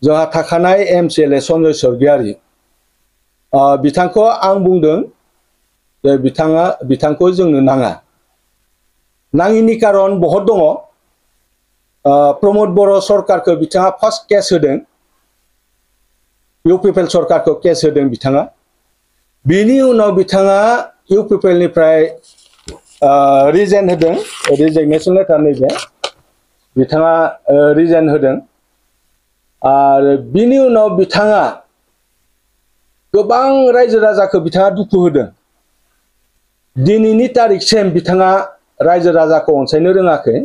जोंहा थाखानाय MCLA सन्जय सरगियारि बिथांखौ आं बुंदों जे बिथांखौ जोंनो नाङा नाङिनि कारन बहुत दङ प्रमोद बर' सरकारखौ बिथाङा फार्स्ट केस होदों UPPL सरकारखौ केस होदों बिथाङा बिनि उनाव बिथाङा UPPL निफ्राय रिजाइन होदों रिजाइनेसन लेटार नैबे बिथाङा रिजाइन होदों आरो बिनि उनाव बिथाङा गोबां रायजो राजाखौ बिथाङा दुखु होदों दिनैनि तारिखसिम बिथाङा रायजो राजाखौ अनसायनो रोङाखै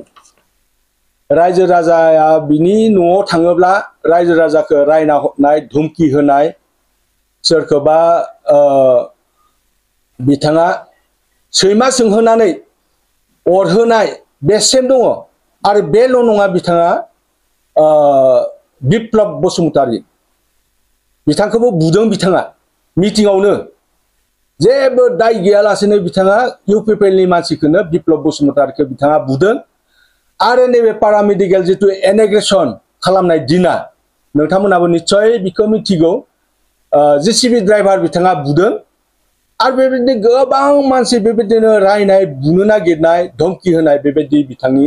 रायजो राजाया बिनि न'आव थाङोब्ला रायजो राजाखौ रायना हरनाय धुमकि होनाय सोरखौबा बिथाङा सैमा सोंहोनानै अरहोनाय बेसिम दङ आरो बेल' नङा बिथाङा बिप्लब बसुमतारी बिथांखौबो बुदों बिथाङा मिटिंआवनो जेबो दाय गैयालासेनो बिथाङा UPPL नि मानसिखौनो बिप्लब बसुमतारीखौ बिथाङा बुदों आरो नैबे पारामेडिकेल जितु इनग्रेसन खालामनाय दिना नोंथांमोनाबो निश्चय बिखौ मिथिगौ JCB ड्राइभार बिथाङा बुदों आरो बेबायदिनो गोबां मानसि बेबायदिनो रायनाय बुनो नागिरनाय धमकी होनाय बेबायदि बिथांनि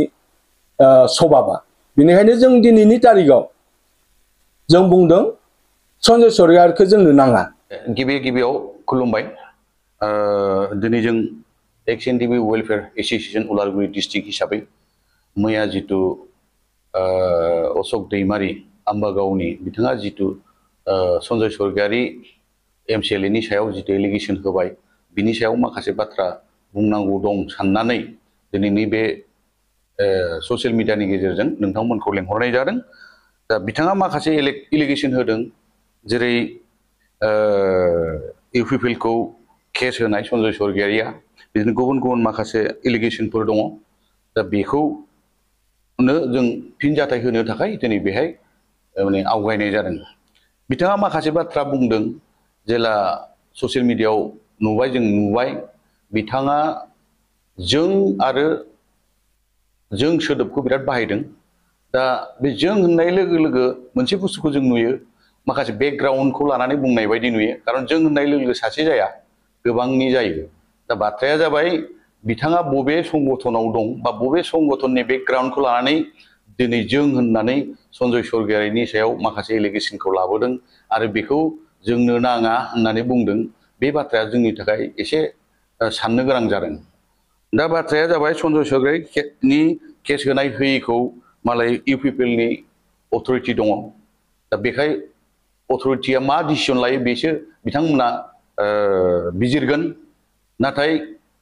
सभाबा बेनिखायनो जों दिनैनि तारिखआव जों बुंदों सन्जय सरगियारिखौ जोंनो नाङा गिबियाव खुलुमबाय दिनै जों XNDB welfare association Udalguri district हिसाबै मैया जितु अशोक दैमारी आम्बागावनि बिथाङा जितु सन्जय सरगियारि MCLA नि सायाव जितु एलिगेशन होबाय बिनि सायाव माखासे बाथ्रा बुंनांगौ दं साननानै दिनैनि बे ससियेल मिडियानि गेजेरजों नोंथांमोनखौ लेंहरनाय जादों दा बिथाङा माखासे एलिगेशन होदों जेरै UPPL खौ केस होनाय सन्जय सरगियारिया बिदिनो गुबुन माखासे एलिगेशनफोर दङ दा बेखौनो जों फिनजाथाय होनो थाखाय दिनै बेहाय माने आवगायनाय जादों बिथाङा माखासे बाथ्रा बुंदों जेला ससियेल मिडियायाव जों नुबाय बिथाङा जों आरो जों सोदोबखौ बिराद बाहायदों दा बे जों होननाय लोगो लोगो मोनसे बुस्थुखौ जों नुयो माखासे बेकग्राउन्डखौ लानानै बुंनाय बायदि नुयो खारन जों होननाय लोगो लोगो सासे जाया गोबांनि जायो दा बाथ्राया जाबाय बिथाङा बबे संगठनाव दं बा बबे संगठननि बेकग्राउन्डखौ लानानै दिनै जों होननानै सन्जय सरगियारिनि सायाव माखासे एलिगेशनखौ लाबोदों आरो बेखौ जोंनो नाङा होननानै बुंदों बे बाथ्राया जोंनि थाखाय एसे साननो गोनां जादों दा बाथ्राया जाबाय सन्जय सरगियारिनि केस होनाय होयिखौ मालाय UPPL नि अथरिटि दङ दा बेखाय अथरिटिया मा डिसिजन लायो बेसो बिथांमोना बिजिरगोन नाथाय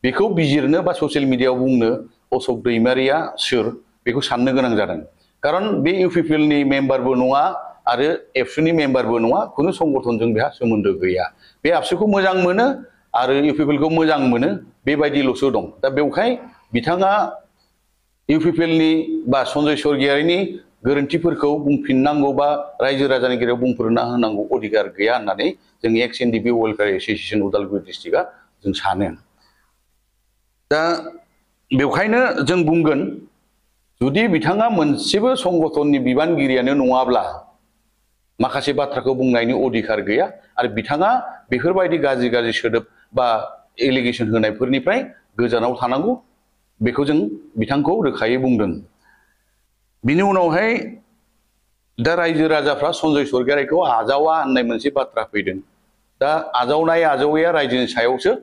बेखौ बिजिरनो बा ससियेल मिडियायाव बुंनो अशोक दैमारिया सोर बेखौ साननो गोनां जादों खारन बे UPPL नि मेम्बारबो नङा आरो एबसु नि मेम्बारबो नङा खुनु संगठनजों बेहा सोमोन्दो गैया बे एबसुखौ मोजां मोनो आरो UPPL खौ मोजां मोनो बेबायदिल'सो दं दा बेवहाय बिथाङा UPPL नि बा सन्जय सरगियारिनि गोरोन्थिफोरखौ बुंफिननांगौ बा रायजो राजानि गेजेराव बुंफोरना होनांगौ अधिकार गैया होननानै जों XNDB वेलफेयार एसोसिएशन उदालगुरि डिस्ट्रिक्टआ जों सानो दा बेवहायनो जों बुंगोन जुदि बिथाङा मोनसेबो संगठननि बिबानगिरियानो नङाब्ला माखासे बाथ्राखौ बुंनायनि अधिकार गैया आरो बिथाङा बेफोरबायदि गाज्रि सोदोब बा एलिगेशन होनायफोरनिफ्राय गोजानाव थानांगौ बेखौ जों बिथांखौ रोखायै बुंदों बिनि उनावहाय दा रायजो राजाफ्रा सन्जय सरगियारिखौ आजावा होननाय मोनसे बाथ्रा फैदों दा आजावैया रायजोनि सायावसो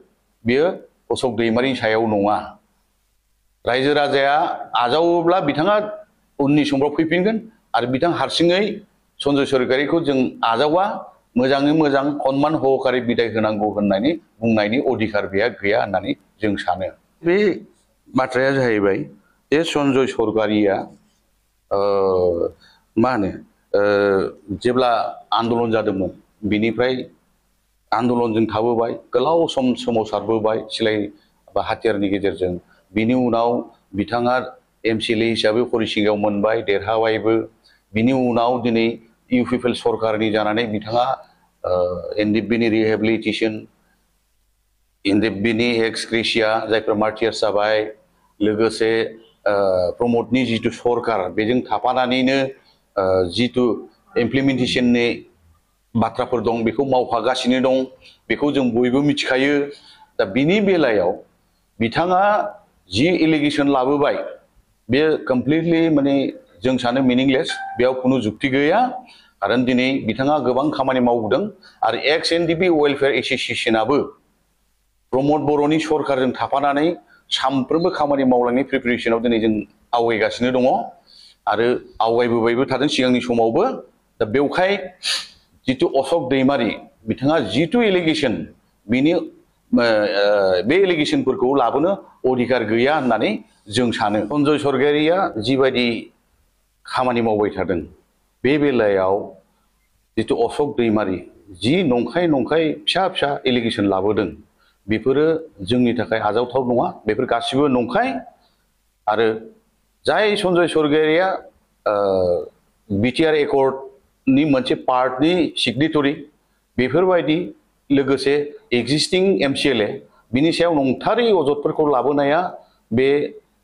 बियो अशोक दैमारिनि सायाव नङा रायजो राजाया आजावोब्ला बिथाङा उननि समफ्राव फैफिनगोन आरो बिथां हारसिङै सन्जय सरगियारिखौ जों आजावा मोजाङै मोजां सनमान सहकारै बिदाय होनांगौ होननानै बुंनायनि अधिकार गैया होननानै जों सानो बे बाथ्राया जाहैबाय जे सन्जय सरगियारिया मा होनो जेब्ला आन्दलन जादोंमोन बिनिफ्राय आन्दलनजों थाबोबाय गोलाव सम सोमावसारबोबाय सिलाइ बा हाथियारनि गेजेरजों बिनि उनाव बिथाङा MCLA हिसाबै हरिसिंगायाव मोनबाय देरहाबायबो बिनि उनाव दिनै UPPL सरकारनि जानानै बिथाङा NDB नि रिहेबिलिटेसन NDB नि एक्स ग्रेसिया जायफोरा मार्टियार्स जाबाय लोगोसे प्रमोदनि जितु सरकार बेजों थाफानानैनो जितु इमप्लिमेन्टेसननि बाथ्राफोर दं बेखौ मावफागासिनो दं बेखौ जों बयबो मिथिखायो दा बिनि बेलायाव बिथाङा जि एलिगेसन लाबोबाय बे कमप्लिटलि माने जों सानो मिनिंलेस बेयाव खुनु जुक्ति गैया खारन दिनै बिथाङा गोबां खामानि मावदों आरो एक्स एनडिपि वेलफेयार एस'सिएशनाबो प्रमद बर'नि सरकारजों थाफानानै सानफ्रोमबो खामानि मावलांनाय प्रिपेरेसनाव दिनै जों आवगायगासिनो दङ आरो आवगायबोबायबो थादों सिगांनि समावबो दा बेवहाय जितु अशोक दैमारी बिथाङा जितु एलिगेसन बिनि बे एलिगेसनफोरखौ लाबोनो अधिकार गैया होननानै जों सानो सन्जय सरगयारिया जिबायदि खामानि मावबाय थादों बे बेलायाव जितु अशोक दैमारी जि नंखाय फिसा फिसा एलिगेसन लाबोदों बेफोरो जोंनि थाखाय आजावथाव नङा बेफोर गासिबो नंखाय आरो जाय सन्जय सरगयारिया बिटिआर एकर्डनि मोनसे पार्टनि सिगनेटरि बेफोरबायदि लोगोसे एक्जिस्टिं एमसिएलए बिनि सायाव नंथारै अजदफोरखौ लाबोनाया बे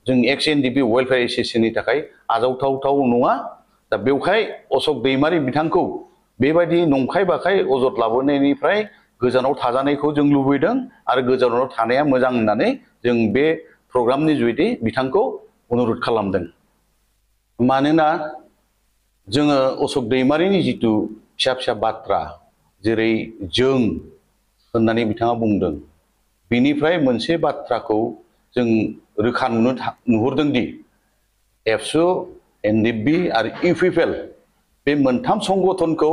जों एक्स एनडिपि वेलफेयार एस'सिएशननि थाखाय आजावथाव नङा दा बेवहाय अशोक दैमारी बिथांखौ बेबायदि नंखाय बाखाय अजद लाबोनायनिफ्राय गोजानाव थाजानायखौ जों लुबैदों आरो गोजानाव थानाया मोजां होननानै जों बे प्रग्रामनि जुयै बिथांखौ अनुरद खालामदों मानोना जोङो अशोक दैमारीनि जितु फिसा फिसा बाथ्रा जेरै जों होननानै बिथाङा बुंदों बिनिफ्राय मोनसे बाथ्राखौ जों रोखा नुहुरदों दि एबसु एनडिएफबि आरो इउपिपिएल बे मोनथाम संगठनखौ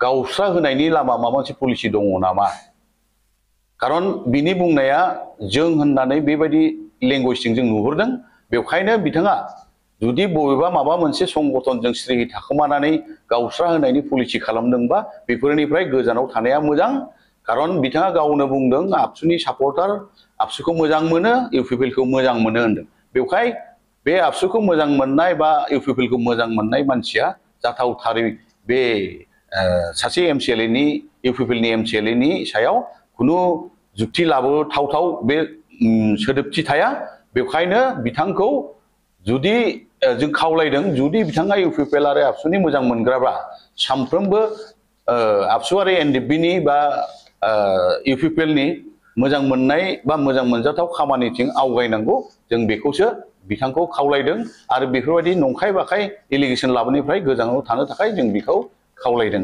गावस्रा होनायनि लामा माबा मोनसे पलिसि दङ नामा खारन बिनि बुंनाया जों होननानै बेबायदि लेंगुवेजजों जों नुहुरदों बेवखायनो बिथाङा जुदि बबेबा माबा मोनसे संगठनजों स्रिहि थाखोमानानै गावस्रा होनायनि पलिसि खालामदोंबा बेफोरनिफ्राय गोजानाव थानाया मोजां खारन बिथाङा गावनो बुंदों आबसुनि सापर्टार आबसुखौ मोजां मोनो इउपिपिएलखौ मोजां मोनो होनदों बेवहाय बे आबसुखौ मोजां मोननाय बा इउपिपिएलखौ मोजां मोननाय मानसिया जाथावथारै बे सासे एमसिएलएनि इउपिपिएलनि एमसिएलएनि सायाव खुनु जुक्ति लाबोथावथाव बे सोदोबथि थाया बेवहायनो बिथांखौ जुदि जों खावलायदों जुदि बिथाङा इउपिपिएल आरो आबसुनि मोजां मोनग्राबा सानफ्रोमबो आबसु आरो एनडिएफबिनि बा इउपिपिएलनि मोजां मोननाय बा मोजां मोनजाथाव खामानिथिं आवगायनांगौ जों बेखौसो बिथांखौ खावलायदों आरो बेफोरबायदि नंखाय बाखाय एलिगेसन लाबोनायनिफ्राय गोजानाव थानो थाखाय जों बेखौ खावलायदों